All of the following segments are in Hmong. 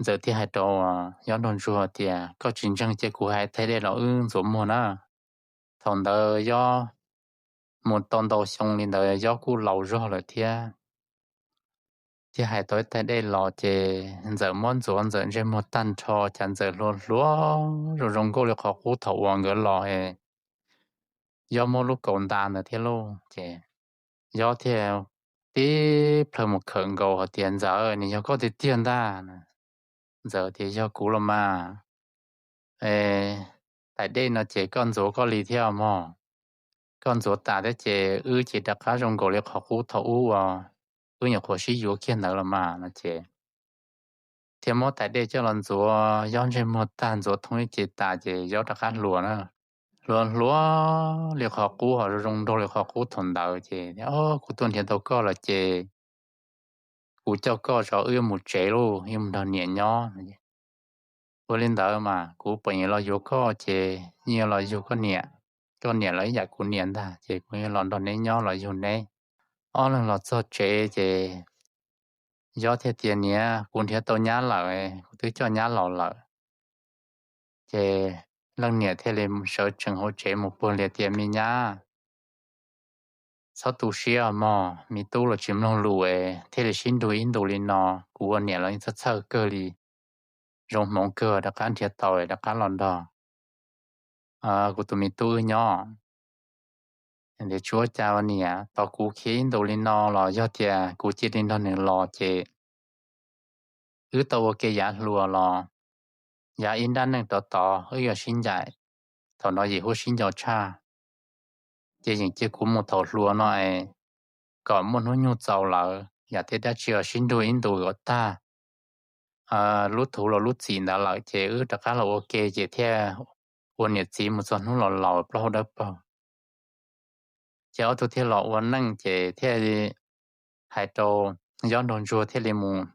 Ntxawm thiaj hais rau Yob Nraug Ntsuag tias, Koj tsis ntseeg ces kuv hais thaij dej los wb ntxuav muag na. Thaum ntawd Yob mus tau ntau xyoo li ntawd, Yob kuj laus zog lawm thiab. Thiaj hais tau ib thaij dej los ces Ntxawm muab ntxuav, Ntxawm ntsej muag tag nrho, cas Ntxawm hluas hluas zoo zoo nkauj li qhov qub thaum uas nkawd los es Yob muab lub kaus nta ntawd thiab lauj. Ces Yob thiaj tib plhaw mus khawm nkaus hais tias, Ntxawm, nws yog koj tiag tiag ntag. Ntxawm tias, Yog kuv los mas. Thaij dej no ces koj ntxuav koj li thiab mog. Koj ntxuav tas thiab ces wb ces rov qab zoo nkaus li qhov qub thaum ub uas wb nyuam qhuav sib yuav kiag ntawd los mas no ces thiaj muab thaij dej coj los ntxuav Yob ntsej muag tag, ntxuav thoob ib ce tas ces Yob rov qab hluas na. Hluas hluas li qhov qub, ho zoo zoo nraug li qhov qub thaum ntawd ces, Kuv tuaj nrhiav tau koj lawm ces kuv coj koj zov wb mus tsev lauj, wb mus nrog niam nyob. Ua li ntawd mas kuv puas yuav los yuav koj ces yeej yuav los yug koj niam. Koj niam los ib yam kuv niam ntag ces kuv yuav los nrog neb nyob los yug neb. Ob leeg los txog tsev ces Yob thiaj tias, Niam, kuv nrhiav tau nyab lawm, kuv twb coj nyab los lawm. Ces leej niam thiaj li sawv tsees hauv tsev mus puag li tias, Me nyab, txhob tu siab mog, me tub los tsis mloog lus es thiaj li sib nrug ib ntus li no. Kuv ua niam los yeej txhawj txhawj kawg li, zoo hmoov kawg rov qab nrhiav tau rov qab los nrog kuv tus me tub wb nyob. Tsis ua cas niam, tos kuv khiav ib ntus li no los yog tias kuv cia li nrog nws los ces wb tau ua ke yav hluas los yav ib nrab neej rov tod wb yuav sib ncaim. Thaum no yim huab sib nco tshaj, ces yeem cia kuv mus thaum hluas no es kom muaj hnub nyoog txaus lawm, yam tej dab tsi los sib nrug ib ntus kom tag, lub thuv los lub txim ntawd lawm ces wb rov qab los ua ke ces thiaj ua niam txiv mus txog hnub los laus plaub hau dawb paug. Ces ob tug thiaj los ua neej ces thiaj li hais rau Yob Nraug Ntsuag thiaj li mus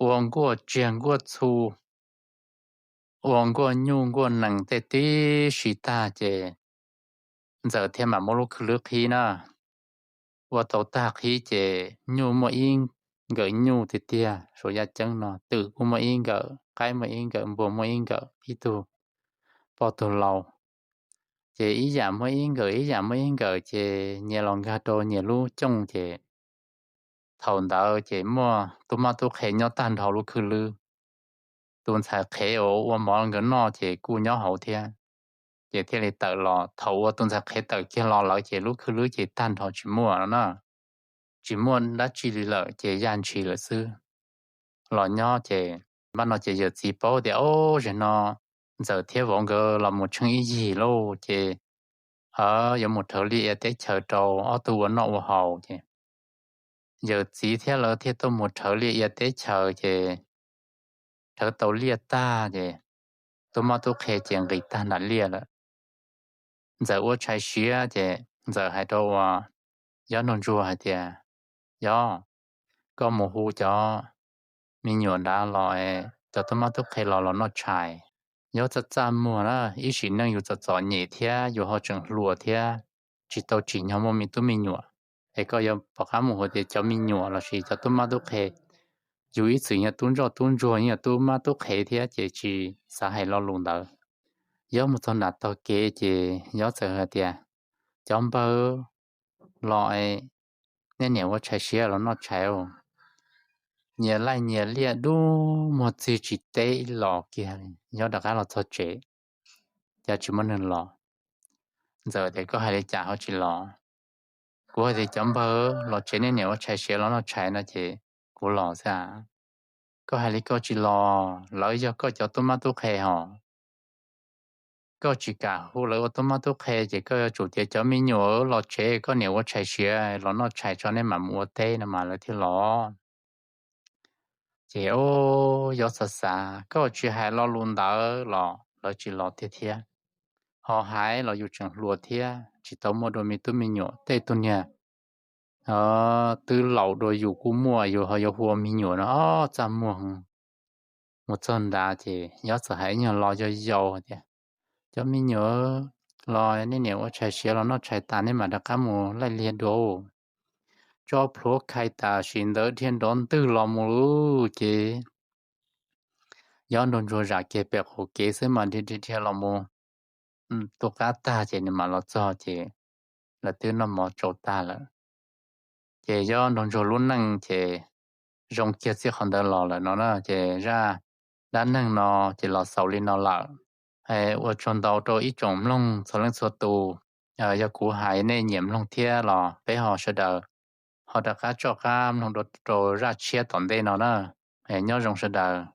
ua nkuaj tsiaj nkuaj txhu, ua nkuaj nyuj nkuaj nees tej tib si tag ces Ntxawm thiaj mam muab lub khwj lwb qhib na. Ua tau tag qhib ces nyuj muaj ib nkawm nyuj tiag tiag, suav yaj ceeb no, twm kuj muaj ib nkawm, qaib muaj ib nkawm, npua muaj ib nkawm, ib tug poj tug lau. Ces ib yam muaj ib nkawm, ib yam muaj ib nkawm ces nyias los nkag rau nyias lub cooj ces thaum ntawd ces muaj tub mab tub qhe nyob tag nrho lub khwj lwb. Tus ntxhais qhev uas ua mov nkawd noj ces kuj nyob hauv thiab, ces thiaj li tawm los. Thaum uas tus ntxhais qhev tawm kiag los lawm ces lub khwj lwb ces tag nrho tsis muaj no na, tsis muaj dab tsi li lawm ces yaj ntshis lawm xwb. Los nyob ces npaj no ces yawm txiv paub tias, Au, zaum no Ntxawm thiab vauv nkawd los mus tsheej ib yig lauj, ces yuav mus rhawv liaj ia teb chaws rau ob tug ua noj ua haus ces yawm txiv thiab lawv thiaj tuaj mus rhawv liaj ia teb chaws ces rhawv tau liaj tag ces tub mab tub qhe ces nqis tag nram liaj lawm. Ntxawm ua tshais siav ces Ntxawm hais rau uas Yob Nraug Ntsuag hais tias, Yob, koj mus hu cov me nyuam nrad los, cov tub mab tub qhe los los noj tshais. Yob txaj txaj muag na, ib sim neej yus txom txom nyem thiab yus ho tseem hluas thiab tsis tau tsim nyog muaj me tub me nyuam, es koj yuav pom qab mus hu tias cov me nyuam lossis cov tub mab tub qhe. Yus ib txwm yog tub ntsoj tub ntsuag, yog tub mab tub qhe thiab ces tsis xav hais lo lus ntawd. Yob mus txog nram tog kev ces Yob txawm hais tias, Cov npawg, los, nej niam ua tshais siav los noj tshais os. Nyias laij nyias liaj dub muag txig tsis teb ib los kiag, Yob rov qab los txog tsev, cas tsis muaj neeg los. Ntxawm tias, Koj hais li cas ho tsis los? Kuv hais tias, Cov npawg, los tsev, nej niam ua tshais siav los noj tshais no ces kuv los xwb a. Koj hais li koj tsis los, lawv yog koj cov tub mab tub qhe hos. Koj tsis kam hu lawv ua tub mab tub qhe ces koj yuav tsum tias, Cov me nyuam, los tsev, koj niam ua tshais siav los noj tshais tso, nej mam mus ua teb no mas lawv thiaj los. Ces Yob xav xav, Koj tsis hais lo lus ntawd los lawv tsis los tiag thiab. Ho hais los yus tseem hluas thiab tsis tau muaj dua me tub me nyuam, tej tug niag twb laus dua yus kuj muaj, yus ho yuav hu ua me nyuam no, txaj muag. Mus txog nrad ces Yob txawm hais ib nyuag lo yau yau tias, Cov me nyuam, los nej niam ua tshais siav los noj tshais tas nej mam rov qab mus laij liaj dua. Tso plhuav khai tam sim ntawd dhia nrov ntwg los mus lauj ces Yob Nraug Ntsuag zam kiag pem qaum kev xwb mas dhia dhia dhia los mus tu qab tag ces nws mam los txog ces lawv twb noj mov tsau tag lawm. Ces Yob Nraug Ntsuag lub neej ces zoo kiag txij qhov ntawd los lawm no na. Ces zaj dab neeg no ces los xaus li no lawm. Ua tsaug ntau rau ib tsoom mloog txhua leej txhua tus. Yog kuv hais nej nyiam mloog thiab los peb ho sawv daws ho rov qab toj qab mloog rau zaj tshiab tom ntej no na. Nyob zoo sawv daws.